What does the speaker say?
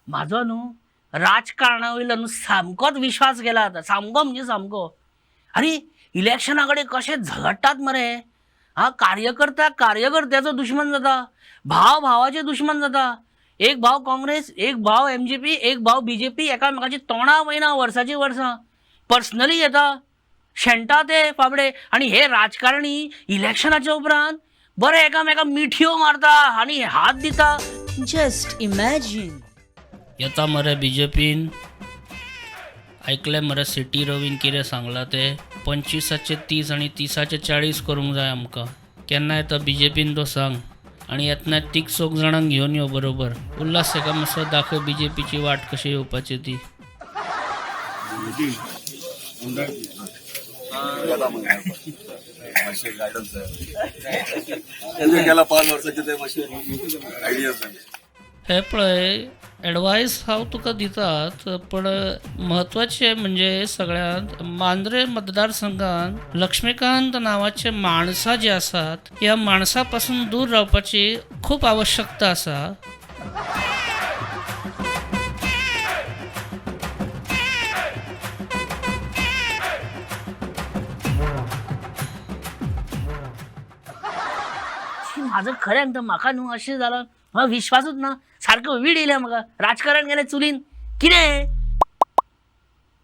म्हाजो न्हू राजकारणा वयलो न्हू सामकोच विश्वास गेला आतां, सामको म्हणजे सामको. आरे इलेक्शना कडेन कशें झगडटात मरे. हा, कार्यकर्ता कार्यकर्त्याचो दुश्मन जाता, भाव भावाचे दुश्मन जाता. एक भाव काँग्रेस, एक भाव एमजीपी, एक भाव बीजेपी, एकामेकाची तोंडां वयना वर्साची वर्सां. पर्सनली येता शेणटा ते फाबडे. आनी हे राजकारणी इलेक्शनाच्या उपरांत बरे एकामेका मिठयो मारता आनी हात दिता. Just imagine. येता मरे बीजेपीन. आयकलें मरे सिटी रवीन कितें सांगलां तें, 25चे 30 आनी 30चे 40 करूंक जाय आमकां. केन्ना येता बीजेपीन तो सांग, आनी येतना तीग चौग जाणांक घेवन यो बरोबर. उल्हास हेका मातसो दाखय बीजेपीची वाट कशी येवपाची ती. मातशें गायडन्स जाय. तेजे गेला 5 वर्साचे ते मातशे आयडियाज जाय. हे पळय, एडवायस हांव तुका दितात, पण म्हत्वाचें म्हणजे सगळ्यांत मांद्रे मतदारसंघात लक्ष्मीकांत नांवाचे माणसां जी आसात, ह्या माणसां पासून दूर रावपाची खूब आवश्यकता आसा. माझं खरें सांगता, म्हाका न्हू अशें जालां, म्हाका विश्वासूच ना, सारको वीड येयल्या म्हाका. राजकारण गेलें चुलीन. कितें?